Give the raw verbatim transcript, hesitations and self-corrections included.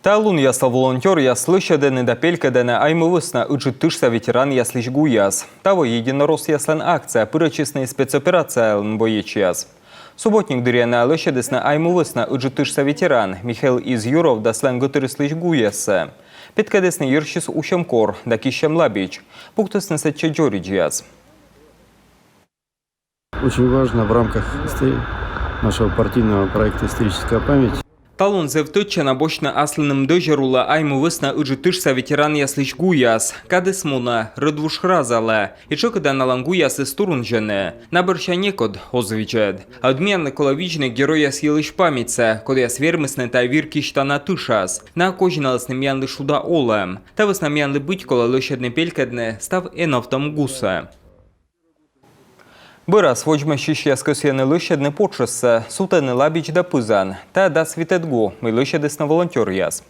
Талунъяслы волонтёръяс лӧсьӧдӧны да пелькӧдӧны Айму вӧсна Ыджыд тышса ветеранъяслысь гуяс. Таво единороссъяслӧн акцияӧ пырӧдчисны спецоперациялӧн боечьяс. Субботник дырйи на лӧсьӧдісны Айму вӧсна Ыджыд тышса ветеран Михаил Изъюров да сылӧн гӧтырыслысь гуяссӧ. Петкӧдісны йӧрсьыс усьӧм кор да киссьӧм лабич. Пуктісны сэтчӧ дзоридзьяс. Очень важно в рамках истории нашего партийного проекта «Историческая память». Талун зэв тӧдчана босьтны аслыным дӧзьӧр улӧ Айму вӧсна Ыджыд тышса ветеранъяслысь гуяс. Кадыс мунӧ Рӧдвуж хразалӧ. И тшӧкыда налӧн гуясыс турунжӧны. На бӧрся некод оз видзӧд. А ӧд миянлы колӧ видзны геройяс йылысь паметьсӧ, кодъяс вермисны тайӧ вир кисьтана тышас. Найӧ козьналісны миянлы шуда олӧм. Та вӧсна миянлы быть колӧ лӧсьӧдны-пелькӧдны став эновтӧм гусӧ. Бӧрас водзмӧстчысьяс кӧсйӧны лӧсьӧдны потшӧссӧ, сувтӧдны лабич да пызан. Тайӧ дас витӧд гу, мый лӧсьӧдісны волонтёръяс.